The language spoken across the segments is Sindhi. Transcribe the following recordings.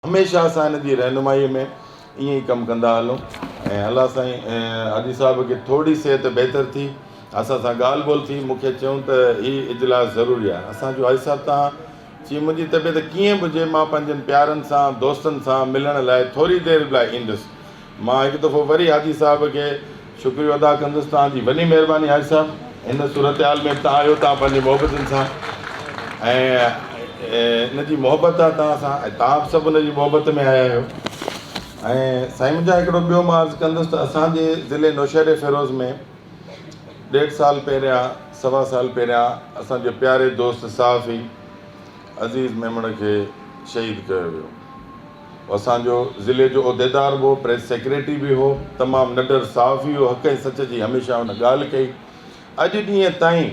هميشه اسان هن جي رهنمائيء ۾ ائين ئي ڪم ڪندا هلون ۽ الله سائين حاجي صاحب کي ٿوري صحت بهتر ٿي اسان سان ڳالهه ٻولهه ٿي مون کي چيائون ته هي اجلاس ضروري آهي اسان چيو حاجي صاحب توهان چي منهنجي طبيعت ڪيئن به هجي مان پنهنجن پيارن سان دوستن سان ملڻ لاء ٿوري دير لاء ايندس مان هڪ دفعو وري حاجي صاحب کي شڪريو ادا ڪندس توهان جي وڏي مهرباني حاجي صاحب هن صورتحال ۾ به توهان آيو توهان پنهنجي محبتن سان ۽ ان جي محبت آهي توهان سان ۽ توهان به سڀ ان جي محبت ۾ آيا آهيو ۽ سائين منهنجا هڪڙو ٻيو مان عرض ڪندس ته اسان جي ضلعي نوشهري فيروز ۾ ڏيڍ سال پهريان سوا سال پهريان اسان جو پياري دوست صحافي عزيز ميمڻ کي شهيد ڪيو ويو. هو اسان جو ضلعي جو عهديدار به هو، پريس سيڪريٽري به هو، تمام نڊر صحافي هو، حق ۽ سچ جي هميشه هن ڳالهه ڪئي. اڄ ڏينهن تائين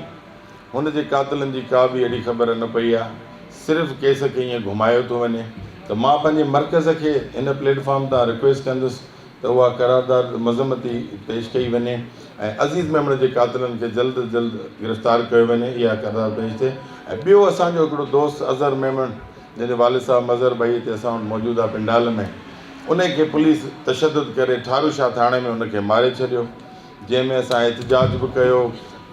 هن جي قاتلن جي ڪا به اهڙي خبر نه پئي آهي، صرف ڪيس کي ائين گهمايو ٿو وڃي ته مان پنهنجي مرڪز کي هن پليٽ فارم تان رڪويسٽ ڪندس ته اها قرارداد مذمتي پيش ڪئي وڃي ۽ عزيز ميمڻ جي قاتلن کي جلد از جلد گرفتار ڪيو وڃي اها قرارداد پيش ٿئي ۽ ٻيو اسان جو هڪڙو دوست اظهر ميمڻ جنهن جو والد صاحب مظهر ڀئي هتي اسان وٽ موجود آهي پنڊال ۾ ان کي پوليس تشدد ڪري ٺارو شاهه ٿاڻي ۾ ان کي ماري ڇڏيو جنهن ۾ اسان احتجاج به ڪيو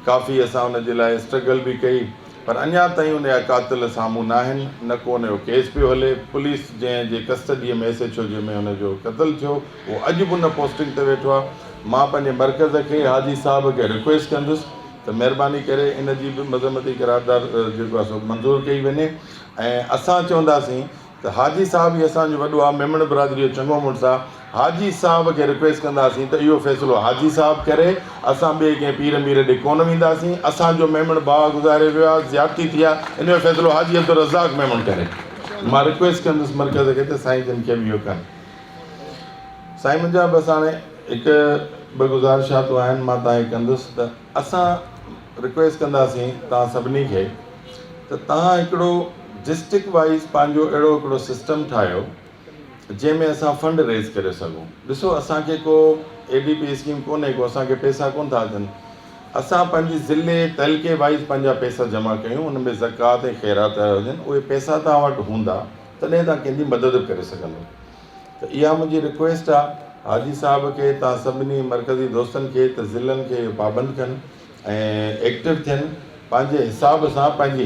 ڪافي اسان ان جي لاء اسٽرگل به ڪئي پر اڃا تائين ان جا قاتل سامهون ناهن نه ڪو ان جو ڪيس پيو هلي پوليس جنهن جي ڪسٽڊي ۾ ايس ايڇ او جي ۾ ان جو قتل ٿيو اهو اڄ به ان پوسٽنگ تي ويٺو آهي مان پنهنجي مرڪز کي حاجي صاحب کي رڪويسٽ ڪندس ته مهرباني ڪري ان جي به مذمتي قرارداد جيڪو آهي سو منظور ڪئي وڃي ۽ اسان چونداسين ته حاجي صاحب ئي اسان جو وڏو آ ميمڻ برادري جو چڱو مڙس آ حاجي صاحب کي رڪويسٽ ڪنداسين ته اهو فيصلو حاجي صاحب ڪري اسان ٻئي ڪنهن پير مير ڏي ڪونه وينداسين اسان جو ميمڻ ڀاء گذاري ويو آ زيادتي ٿي آ ان جو فيصلو حاجي عبدالرزاق ميمڻ ڪري مان رڪويسٽ ڪندس مرڪز کي ته سائين جن کي به اهو ڪن سائين منهنجا بس هاڻي هڪ ٻه گذارشاتون آهن مان توهان کي ڪندس ته اسان رڪويسٽ ڪنداسين توهان سڀني کي ته توهان هڪڙو ڊسٽرڪٽ وائيز پنهنجو اهڙو هڪڙو سسٽم ٺاهيو جنهن ۾ اسان فنڊ ريز ڪري سگهون ڏسو اسان کي ڪو اي ڊي پي اسڪيم ڪونهي ڪو اسان کي پئسا ڪون ٿا اچن اسان پنهنجي ضلعي تعلقي وائيز پنهنجا پئسا جمع ڪيون ان ۾ زڪوات ۽ خيرات هجن اهي پئسا توهان وٽ هوندا تڏهن توهان ڪنهن جي مدد به ڪري سگهندو ته اها منهنجي رڪويسٽ آ حاجي صاحب کي توهان سڀني مرڪزي دوستن کي ته ضلعن کي اهو پابند ڪن ۽ ايڪٽو ٿين پنهنجي حساب سان پنهنجي.